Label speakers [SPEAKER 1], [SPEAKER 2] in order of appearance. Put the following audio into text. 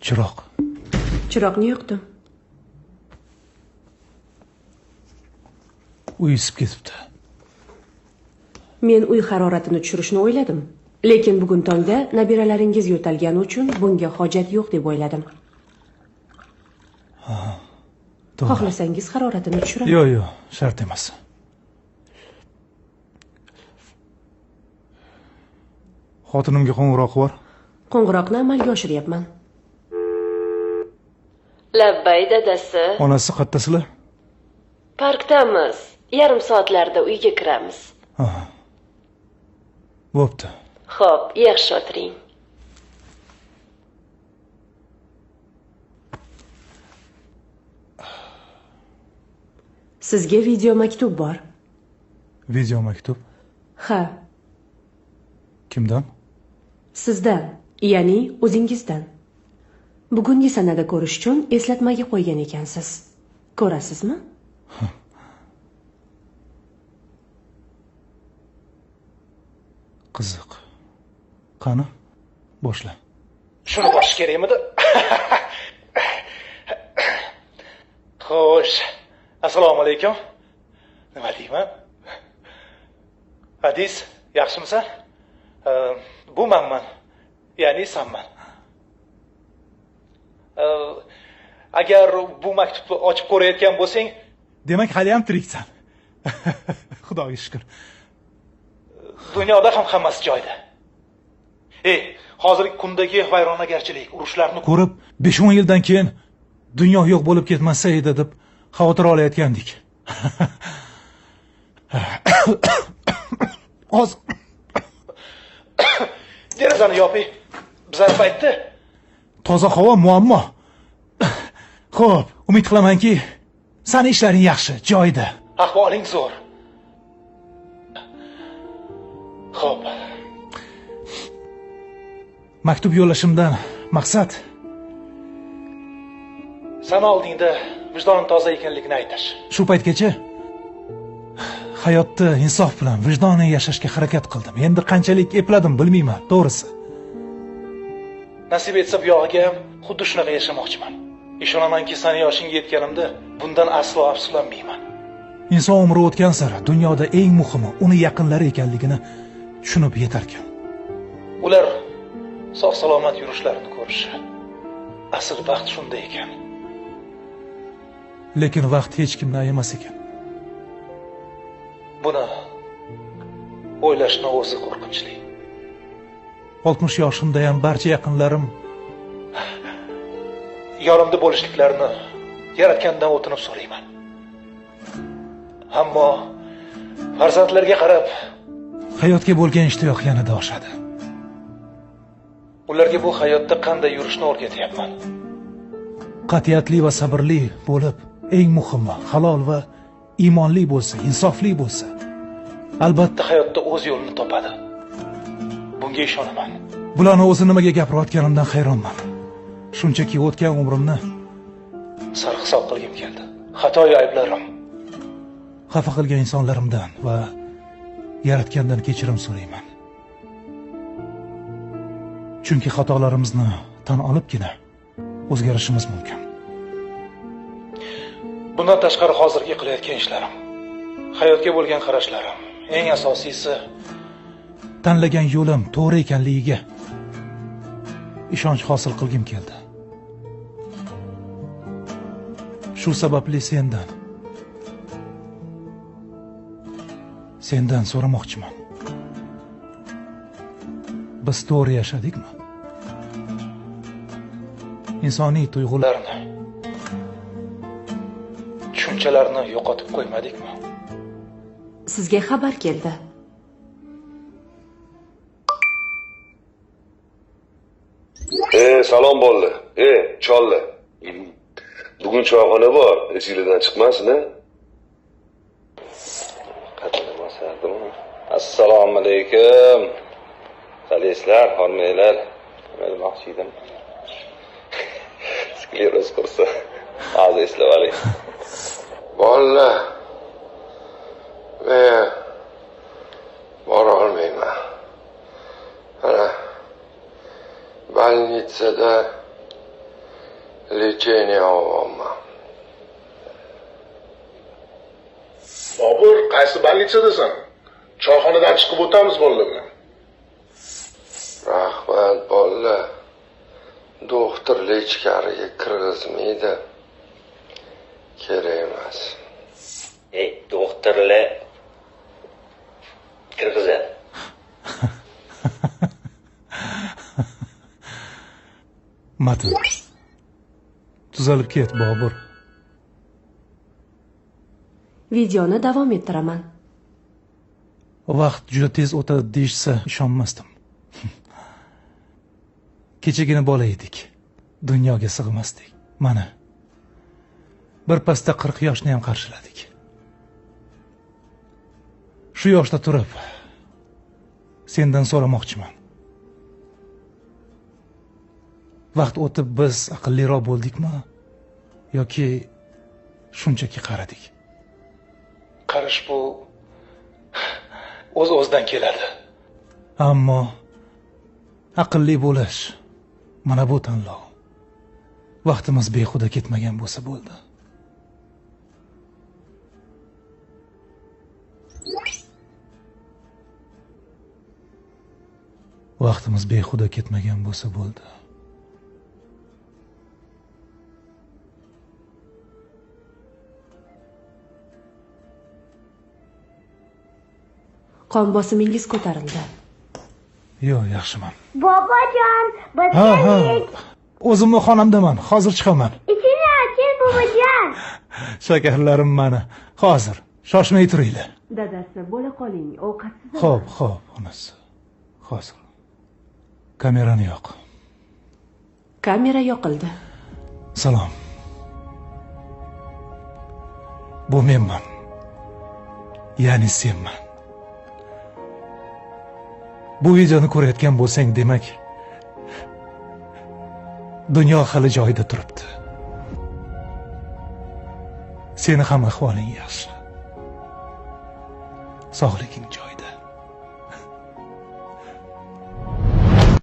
[SPEAKER 1] Chiroq.
[SPEAKER 2] Chiroqni yoqdim.
[SPEAKER 1] Uy isib ketibdi.
[SPEAKER 2] Men uy haroratini tushirishni o'yladim. Lekin bugun tongda nabiralaringiz yo'talgani uchun bunga hojat yo'q deb o'yladim.
[SPEAKER 1] To'g'ri.
[SPEAKER 2] Xohlasangiz haroratini tushiraman.
[SPEAKER 1] Yo'q, yo'q, shart emas. Xotinimga qo'ng'iroq bor.
[SPEAKER 2] Qo'ng'iroqni amalga oshiryapman. Labbay dadasi.
[SPEAKER 1] Onasi qayerdasizlar?
[SPEAKER 2] Parkdamiz. Yarim soatlarda uyga kiramiz.
[SPEAKER 1] Ha. Bo'pti.
[SPEAKER 2] Xo'p, yaxshi o'tiring. Sizga video maktub bor.
[SPEAKER 1] Video maktub?
[SPEAKER 2] Ha.
[SPEAKER 1] Kimdan?
[SPEAKER 2] Sizdan, ya'ni o'zingizdan. Bugungi sanada ko'rish uchun eslatmaga qo'ygan ekansiz. Ko'rasizmi?
[SPEAKER 1] Qiziq. Qani? Boshla.
[SPEAKER 3] Shuni bosish kerakmidi? Xo'sh. Assalomu alaykum. Nima deyman? Hadis, yaxshimisan? Bu manman. Ya'ni sanman. Agar bu maktubni ochib ko'rayotgan bo'lsang,
[SPEAKER 1] demak hali ham tiriksan. Xudoga shukr.
[SPEAKER 3] Dunyoda ham hammasi joyida. Hozirgi kundagi vayronagarchilik, urushlarni
[SPEAKER 1] ko'rib 5-10 yildan keyin dunyo yo'q bo'lib ketmasa edi deb xavotir olayotgandik. Hozir
[SPEAKER 3] derazani yoping. Bizlar paytda
[SPEAKER 1] toza havo muammo. Xo'p, umid qilamanki, sani ishlaring yaxshi, joyida.
[SPEAKER 3] Ahvoling zo'r. Xo'p.
[SPEAKER 1] Maktub yo'llashimdan maqsad
[SPEAKER 3] sani oldingda vijdonim toza ekanligini aytish.
[SPEAKER 1] Shu paytgacha hayotda insof bilan vijdonan yashashga harakat qildim. Endi qanchalik epladim bilmayman, to'g'risi.
[SPEAKER 3] Nasib etsa bu yog'iga ham xuddi shunaqa yashamoqchiman. Ishonamanki, sani yoshingga yetganimda bundan aslo afsuslanmayman.
[SPEAKER 1] Inson umri o'tgan sari dunyoda eng muhimi uni yaqinlari ekanligini tushunib yetarkan.
[SPEAKER 3] Ular sog' salomat yurishlarini ko'rishi. Asl baxt shunda ekan.
[SPEAKER 1] Lekin vaqt hech kimni ayamas ekan.
[SPEAKER 3] Buni o'ylashni o'zi qo'rqinchli.
[SPEAKER 1] 60 yoshimda ham barcha yaqinlarim
[SPEAKER 3] yonimda bo'lishliklarini yaratgandan o'tinib so'rayman. Ammo farzandlarga qarab
[SPEAKER 1] hayotga bo'lgan ishtiyoq yanada oshadi.
[SPEAKER 3] Ularga bu hayotda qanday yurishni o'rgatyapman.
[SPEAKER 1] Qat'iyatli va sabrli bo'lib, eng muhimi halol va iymonli bo'lsa, insofli bo'lsa, albatta
[SPEAKER 3] hayotda o'z yo'lini topadi. Bunga ishonaman.
[SPEAKER 1] Bularni o'zi nimaga gapirayotganimdan hayronman. Shunchaki o'tgan umrimni
[SPEAKER 3] sarhisob qilgim keldi. Xatoyu ayblarim,
[SPEAKER 1] xafa qilgan insonlarimdan va yaratgandan kechirim so'rayman. Chunki xatolarimizni tan olibgina o'zgarishimiz mumkin.
[SPEAKER 3] Bundan tashqari hozirgi qilayotgan ishlarim, hayotga bo'lgan qarashlarim, eng asosiysi
[SPEAKER 1] tanlagan yo'lim to'g'ri ekanligiga ishonch hosil qilgim keldi. Shu sababli sendan so'ramoqchiman. Biz to'g'ri yashadikmi? Insoniy tuyg'ularni,
[SPEAKER 3] tushunchalarni yo'qotib qo'ymadikmi?
[SPEAKER 2] Sizga xabar keldi.
[SPEAKER 4] Salom bo'ldi. Cholli. Bugun choyxona bor, esingizdan chiqmasin-a?
[SPEAKER 5] Assalomu alaykum. Qalaysizlar, hormanglar. Nima demoqchi edim? Skleroz qursa, hozir eslab oling.
[SPEAKER 6] Bolalar, men bora olmayman. Mana больницада Лечение olyapman.
[SPEAKER 7] Bobur, qaysi больница dasan? Choyxonadan chiqib o'tamiz bolalar bilan.
[SPEAKER 6] Rahmat, bolalar. Doktorlar ichkariga kirgizmaydi. Kerak emas.
[SPEAKER 5] Ey, doktorlar kirgizadi.
[SPEAKER 1] Matn. Tuzalib ket, Bobur.
[SPEAKER 2] Videoni davom ettiraman.
[SPEAKER 1] Vaqt juda tez o'tadi deyishsa ishonmasdim. Kechagina bola edik. Dunyoga sig'masdik. Mana. Bir pasda 40 yoshni ham qarshiladik. Shu yoshda turib sendan so'ramoqchiman. Vaqt o'tib biz aqlliroq bo'ldikmi yoki shunchaki qaradik?
[SPEAKER 3] Qarish bu o'z-o'zidan keladi.
[SPEAKER 1] Ammo aqlli bo'lish mana bu tanlov. Vaqtimiz behuda ketmagan bo'lsa bo'ldi. Vaqtimiz behuda ketmagan bo'lsa bo'ldi.
[SPEAKER 2] Qon bosimingiz ko'tarildi.
[SPEAKER 1] Yo'q, yaxshiman.
[SPEAKER 8] Bobojon, biz
[SPEAKER 1] Ha, ha.
[SPEAKER 8] keldik.
[SPEAKER 1] O'zimni xonamdaman, hozir chiqaman.
[SPEAKER 8] Ichini oching, bobojon.
[SPEAKER 1] Shakarlarim mani. Hozir, shoshmay turinglar.
[SPEAKER 2] Dadasi, bo'la qoling, ovqatsiz.
[SPEAKER 1] Xo'p, xo'p, onasi. Hozir. Kamerani yo'q.
[SPEAKER 2] Kamera yoqildi.
[SPEAKER 1] Salom. Bu menman. Ya'ni senman. Bu videoni ko'rayotgan bo'lsang, demak, dunyo hali joyida turibdi. Seni ham ahvoling yaxshi. Sog'liging joyida.